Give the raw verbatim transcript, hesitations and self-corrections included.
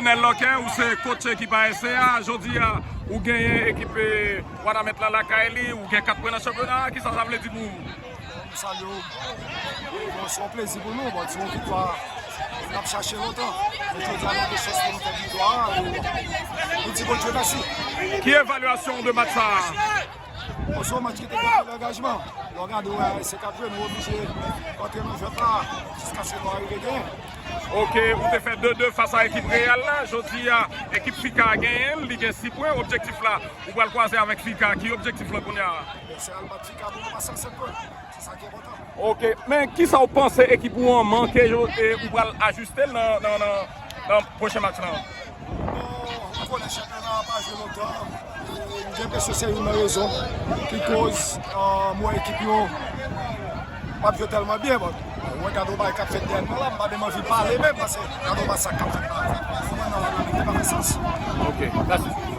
Lionel Lorquin, ou se coach ekip A S C a. Jodi a, ou genyen ekip eh, Wanament lan lakay li, ou gen kat pwen nan chanpyona a. Kisa sa vle di pou ou? M salye w. Bon, se yon plezi pou nou. Bon, se yon viktwa n ap chache lontan. Men jodi a, nou gen chans pou nou fè viktwa a. E nou di Bondye mèsi. Ki evalyasyon w de match sa a? Bon, se yon match ki te gen anpil angajman. Lè w gade, w wè A S C k ap jwe, nou oblije rantre nan jwèt la jiskaske nou arive genyen. Ok, ou te fè de de fas a ekip Real la. Jodi a, ekip Fika a genyen l, li gen sis pwen. Objektif la, ou pral kwaze avèk Fika. Ki objektif lan kounye a? Bon, se al bat Fika pou nou pase a sèt pwen. Se sa ki enpòtan. Ok, men kisa w panse ekip ou an manke, e ou pral ajiste l nan, nan, nan, nan pwochen match lan? Bon, ou konnen chanpyona a pa jwe lontan. E m gen enpresyon se youn nan rezon ki koz ah, m wè ekip yo p ap jwe tèlman byen. Bon, mwen gade yon bagay k ap fèt dèyè m nan la, m pa menm anvi pale menm, paske gade yon bagay sa k ap fèt la. Mwen nan la, li pa fè sans. Ok, mèsi.